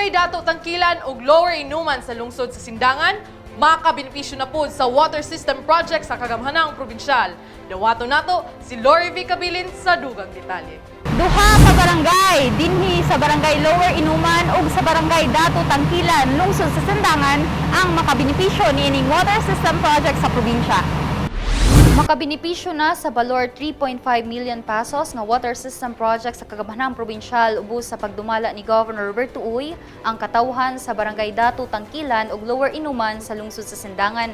Barangay Dato Tangkilan ug Lower Inuman sa lungsod sa Sindangan makabenepisyo na pod sa water system project sa kagamhanang probinsyal. Dawato nato si Lori V. Cabilin sa dugang detalye. Duha ka barangay dinhi sa Barangay Lower Inuman ug sa Barangay Dato Tangkilan, lungsod sa Sindangan, ang makabenepisyo niining water system project sa probinsya. Makabenepisyo na sa balor 3.5 million pesos nga water system project sa Kagamhanang Probinsyal ubos sa pagdumala ni Governor Roberto Uy ang katawhan sa Barangay Dato Tangkilan ug Lower Inuman sa lungsod sa Sindangan.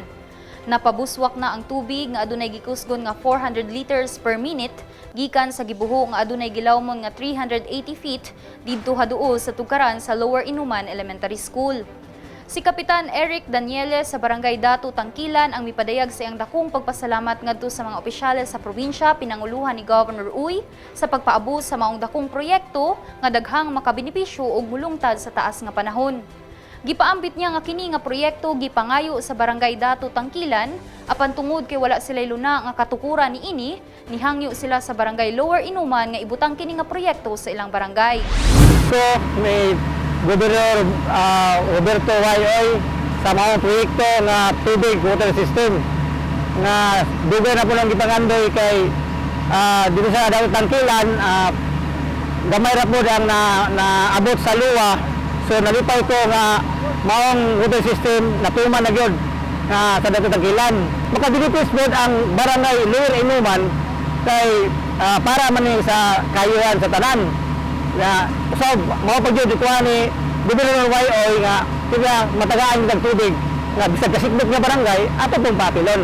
Napabuswak na ang tubig nga adunay gikusgon nga 400 liters per minute gikan sa gibuho nga adunay gilawmon nga 380 feet didto haduol sa tugkaran sa Lower Inuman Elementary School. Si Kapitan Eric Daniele sa Barangay Dato Tangkilan ang mipadayag sa iyang dakong pagpasalamat ngadto sa mga opisyales sa probinsya pinanguluhan ni Governor Uy sa pagpaabot sa maong dakong proyekto nga daghang makabenepisyo ug mulungtad sa taas nga panahon. Gipaambit niya nga kini nga proyekto gipangayo sa Barangay Dato Tangkilan, apan tungod kay wala sila luna nga katukuran niini, nihangyo sila sa Barangay Lower Inuman nga ibutang kini nga proyekto sa ilang barangay. Ko ni Gobernador Roberto Y. Uy sa mga proyekto nga tubig water system nga dugay na po lang gipangandoy kay dito sa Dato Tangkilan, gamay ra po ang na naabot sa luwa. So nalipay ko nga maong water system natuman na gyud nga sa Dato Tangkilan makabenefits pod ang Barangay Lower Inuman kay para man ni sa kayuhan sa tanan na usab mao pa gyud ikuha ni Gobernador Y. Uy nga tiga matagaan kitag tubig nga bisag kasikbit nga barangay ato pong papilon.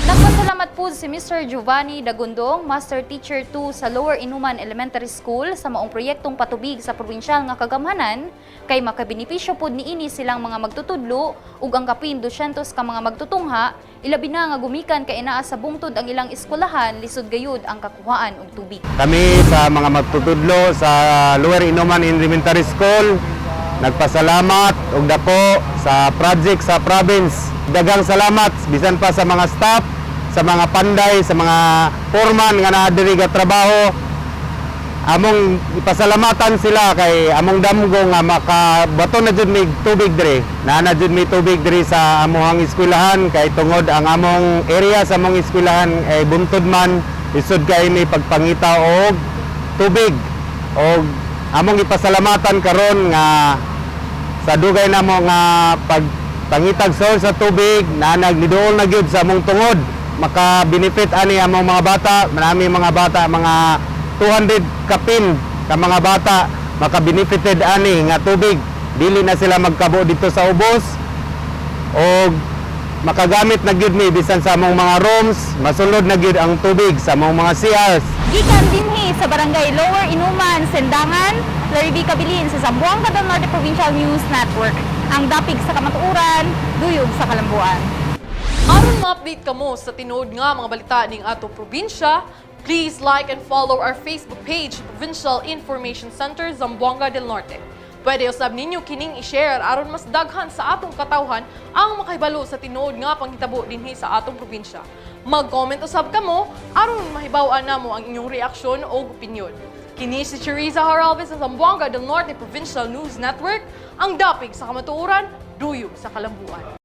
Nagpasalamat po si Mr. Giovanni Dagundong, Master Teacher 2 sa Lower Inuman Elementary School, sa maong proyektong patubig sa probinsyal nga kagamhanan kay makabenepisyo pod niini silang mga magtutudlo ug ang kapin 200 ka mga magtutungha, ilabi na nga gumikan kay naa sa bungtod ang ilang eskwelahan, lisod gayud ang kakuhaan og tubig. Kami sa mga magtutudlo sa Lower Inuman Elementary School, nagpasalamat og dako sa project sa province. Daghang salamat bisan pa sa mga staff, sa mga panday, sa mga foreman nga naa diri ga trabaho. Among ipasalamatan sila kay among damgo nga makabato na jud mig tubig diri. Naa na jud mi tubig diri sa amohang eskwelahan kay tungod ang among area sa among eskwelahan ay buntod man, lisod kay mi pagpangita og tubig. Og among ipasalamatan karon nga sa dugay namo nga pagpangitag source sa tubig na nagniduol na gyud sa among tungod, maka-benefit ani among mga bata. Marami mga bata, mga 200 kapin ka mga bata maka-benefited ani nga tubig. Dili na sila magkabo dito sa ubos og makagamit na gyud mi bisan sa among mga rooms, masulod na gyud ang tubig sa among mga CRs. Gikan dinhi sa Barangay Lower Inuman, Sindangan, Larry B. Cabilin sa Zamboanga del Norte Provincial News Network. Ang dapig sa kamatuoran, duyog sa kalambuan. Aron ma-update kamo sa tinuod nga mga balita ning atong probinsya, please like and follow our Facebook page, Provincial Information Center, Zamboanga del Norte. Pwede usab ninyo kining i-share aron mas daghan sa atong katawhan ang makahibalo sa tinuod nga panghitabo dinhi sa atong probinsya. Mag-comment usab kamo aron mahibaw-an namo ang inyong reaksyon o opinyon. Kini si Cheriza Haralves sa Zamboanga del Norte Provincial News Network, ang dapig sa kamatuoran, duyog sa kalambuan.